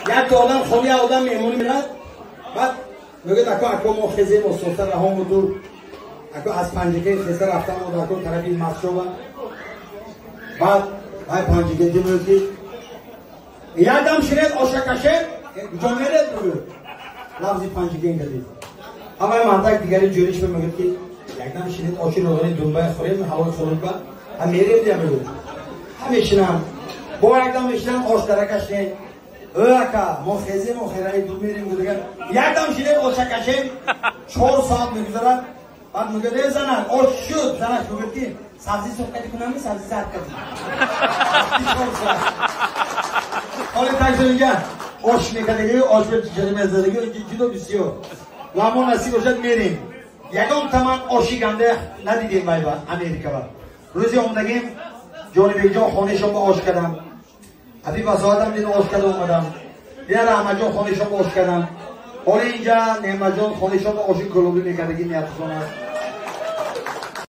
Як одам хони одам меҳмонӣ мерад, баъд мегӯяд: «Ако, ако, мо хезем, ососта раҳому дур, ако, аз Панҷакент хеста рафтам ако тарафи Масчова». Баъд вай панҷакентӣ мегӯяд, ки якдам шинед, оша кашед, куҷо меред? Мегӯяд, лафзи Панҷакент кардид. Ҳамаи мардак дигари ҷӯриш мегӯяд, ки якдам шинед, оши роғани думбай хӯрем, ҳавои хунукба ҳа мерем дия. Мегӯяд, ҳа мешинам, бо якдам мешинам, ош даракаш не. Ө, ака, мо хезем, охираи дур мерем. Гудагар якдам шинед, оша кашем. 4 соат мегузарад. Баъд мегӯяд: «Э, занак, ош шуд». Занаш мегӯяд, ки сабзи сурхкадӣ кунами, сабзи зардкадӣ? 4 соат ҳоли такзо ош мекардагӣ, ош мезадагӣ ҷудо бисёр. Ва мо насиб бошад, мерем. Ягон таман оши ганда надидем вайба Америкаба. Рӯзи омадагим, Ҷонибекҷон хонашон ба ош кардам, Ҳабиб Асоатам дид, ош карда омадам. Дина Раҳматҷон хонашон ба ош кардам. Ҳоли инҷа Неъматҷон хонашон ба оши кулобӣ мекардаги ниятшон аст.